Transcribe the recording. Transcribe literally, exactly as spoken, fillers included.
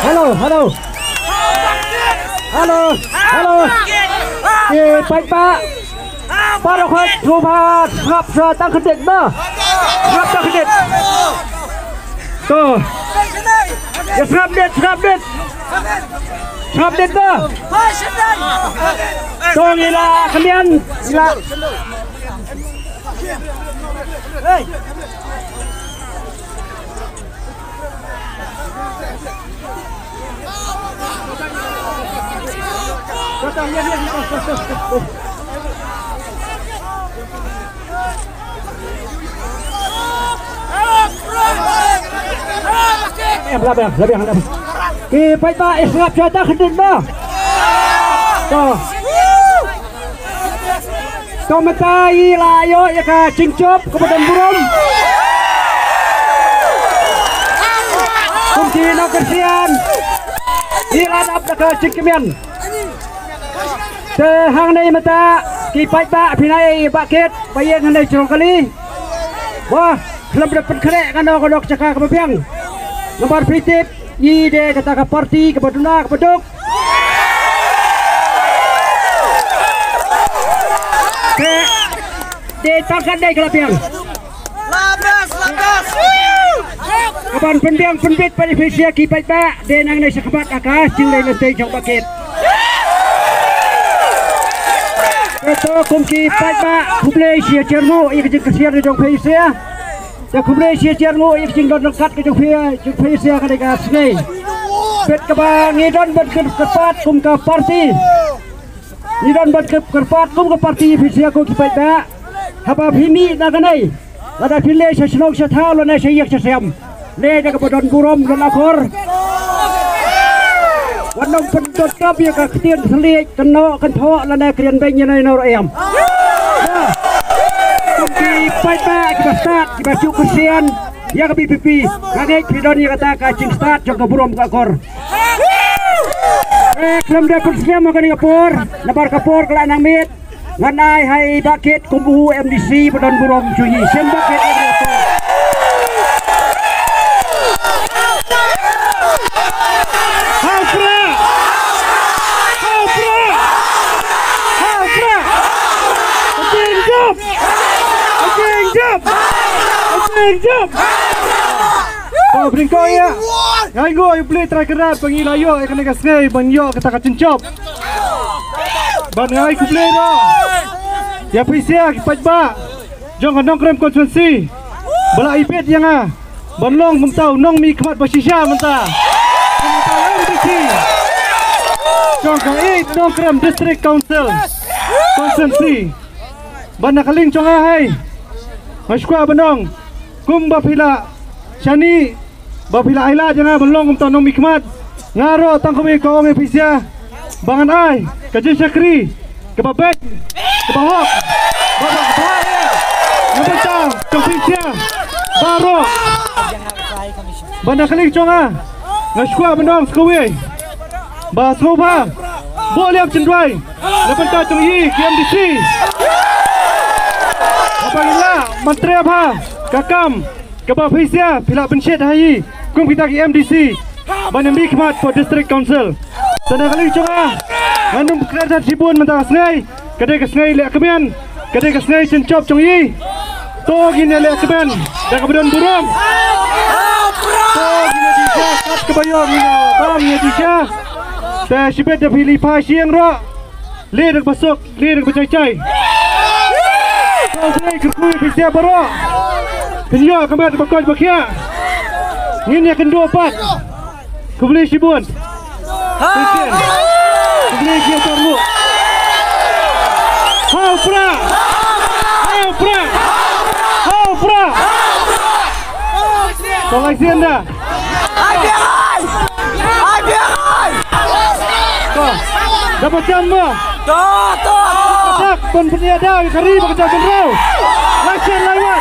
Hello, hello. Hello, hello. Ki paidbah. Baroh khoit sngewbha sngap sha tang khyndiat ba. Sngap tang khyndiat. To. Ïa sngap dit, sngap dit. Sngap dit ba. To ngi la khyndiat, ngi la. Ki paidbah, ïa sngap sha tang khyndiat ba. To. To mynta ngi la ïoh ïa ka jingjop kaba don burom. Kum ki nongkyrshan ngi la dap da ka jingkmen. Te hangne mynta ki paidbah phi nai ba kit ba ïeng hangne sha kali. Wah, khlem da pynkhreh kano kano ka jaka kaba biang. Namar phi tip i de kata ka parti kaba duna kaba duk. Te de tang katne ka la biang. Labas, labas. Kaban pynbiang pynbit pat ïa phi sha ki paidbah de nangne sha khmat ka ka jingleit lynti jong ba kit. Te to kum ki paidbah khublei sha ïa ka jingkyrshan jong phi sha. Te khublei sha ïa ka jingdon ryngkat ka jong phi, jong phi sha kane ka sngi. Bad kaba ngi don ban kyrpad kum ka parti. Ngi don ban kyrpad kum ka parti phi sha ko ki paidbah. Haba phi mih na kane. Lada phi leit sha shnong sha thaw lane sha ïing sha sem, leit da kaba don burom don akor. Wat nym pyndonkam ïa ka ktien thylliej, kynnoh kynthoh lane kren beiñ ïa no ïa no ruh em. Kum ki paidbah kiba stad kiba shu kyrshan ïa ka V P P, nga ngeit phi don ïa kata ka jingstad jong ka burom ka akor. Eh, khlem da pynslem ha kane ka por, namar ka por ka la nang miet. Ngan ai ha i Bah Kit kum u M D C ba don burom sha i. Shem Bah Kit. Ha u Prah! Ha u Prah! Ha u Prah! Ka jingïap! Ka jingïap! Ka jingïap! Ba bring ko ïa. Ngai ngo ïa U Blei Trai Kynrad ba ngi la ïoh ïa kane ka sngi ban ïoh kata ka jingïap. Ban ngai khublei ruh ïa phi sha ki paidbah jong ka Nongkrem constituency ba la ibit ïa nga ban long mynta u nongmihkhmat ba shisha mynta. Mynta M D C jong ka eight Nongkrem District Council constituency. Ban na ka liang jong nga hai, nga shu kwah ban ong kumba phi la shaniah ba phi la ai lad ïa nga ban long kumta u nongmihkhmat. Nga ruh tang kawei ka ong ïa phi sha ba ngan ai ka jingshakri kaba beit, kaba hok, ba ba ba ïa na bynta jong phi sha baroh. Ban na ka liang jong nga, nga shu kwah ban ong sa kawei ba sngewbha buh liang jingduwai na bynta jong i ki M D C. Haba ngi lah ban trei bha ka kam kaba phi sha phi lah ban shet ha i kum kita ki M D C ban ïa mihkhmat for District Council. Te na ka liang jong nga, ngan ym kren shibun mynta ka sngi. Ka dei ka sngi leh kmen, ka dei ka sngi jingïap jong i. To ngin ïa leh kmen da kaba don burom. To ngin ïa dih sha kat kaba ïoh ngin ïa bam ïa dih sha. Te shibit da phi leit phai sha ïing ruh, leit da kaba suk, leit da kaba jai jai. To sngi kyrkhu ïa phi sha baroh. Phin ïoh ka met ba koit ba khiah. Ngin ïa kynduh pat. Khublei shibun. Khublei shibun. Ha u Prah. Ha u Prah. Ha u Prah. Ko lai sien da. Ai biang ai. Ai biang ai. Ko. Da ba jam ma. To, to, to. Tak pun punya da kari ba ka jam rau. Lai sien lai wa.